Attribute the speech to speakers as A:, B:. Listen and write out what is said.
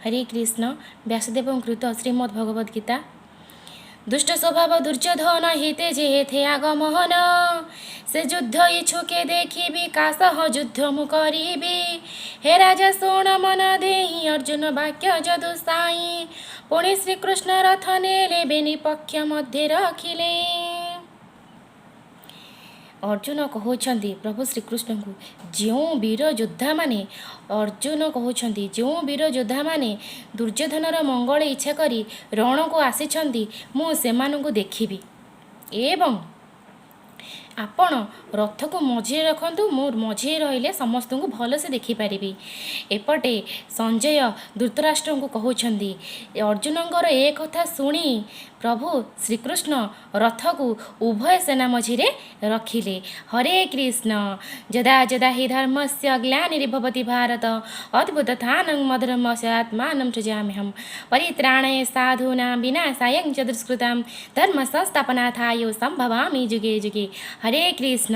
A: ହରେ କୃଷ୍ଣ। ବ୍ୟାସଦେବଙ୍କ କୃତ ଶ୍ରୀମଦ୍ ଭଗବତ ଗୀତା। ଦୁଷ୍ଟ ସ୍ୱଭାବ ଦୁର୍ଯ୍ୟୋଧନ ହିତେ ଯେଥେ ଆଗମନ, ସେ ଯୁଦ୍ଧ ଇଚ୍ଛୁକେ ଦେଖିବି, କାସହ ଯୁଦ୍ଧ ମୁଁ କରିବି। ହେ ରାଜା, ଶୁଣ ମନ ଦେଇ, ଅର୍ଜୁନ ବାକ୍ୟ ଯଦୁ ସାଇଁ। ପୁଣି ଶ୍ରୀକୃଷ୍ଣ ରଥ ନେଲେ, ବେନି ପକ୍ଷ ମଧ୍ୟେ ରଖିଲେ। ଅର୍ଜୁନ କହୁଛନ୍ତି ପ୍ରଭୁ ଶ୍ରୀକୃଷ୍ଣଙ୍କୁ, ଯେଉଁ ବୀର ଯୋଦ୍ଧାମାନେ, ଅର୍ଜୁନ କହୁଛନ୍ତି, ଯେଉଁ ବୀର ଯୋଦ୍ଧାମାନେ ଦୁର୍ଯ୍ୟୋଧନର ମଙ୍ଗଳ ଇଚ୍ଛା କରି ରଣକୁ ଆସିଛନ୍ତି, ମୁଁ ସେମାନଙ୍କୁ ଦେଖିବି ଏବଂ ଆପଣ ରଥକୁ ମଝିରେ ରଖନ୍ତୁ, ମୁଁ ମଝିରେ ରହିଲେ ସମସ୍ତଙ୍କୁ ଭଲସେ ଦେଖିପାରିବି। ଏପଟେ ସଞ୍ଜୟ ଧୃତରାଷ୍ଟ୍ରଙ୍କୁ କହୁଛନ୍ତି। ଅର୍ଜୁନଙ୍କର ଏ କଥା ଶୁଣି ପ୍ରଭୁ ଶ୍ରୀକୃଷ୍ଣ ରଥକୁ ଉଭୟ ସେନା ମଝିରେ ରଖିଲେ। ହରେ କୃଷ୍ଣ। ଯଦା ଯଦା ହି ଧର୍ମସ୍ୟ ଗ୍ଲାନିର୍ଭବତି ଭାରତ, ଅଭ୍ୟୁତ୍ଥାନଂ ଅଧର୍ମସ୍ୟ ଆତ୍ମାନଂ ସୃଜାମ୍ୟହମ୍, ପରିତ୍ରାଣାୟ ସାଧୂନାଂ ବିନାଶାୟ ଚ ଦୁଷ୍କୃତାଂ, ଧର୍ମ ସଂସ୍ଥାପନାର୍ଥାୟ ସମ୍ଭବାମି ଯୁଗେ ଯୁଗେ। ହରେ କୃଷ୍ଣ।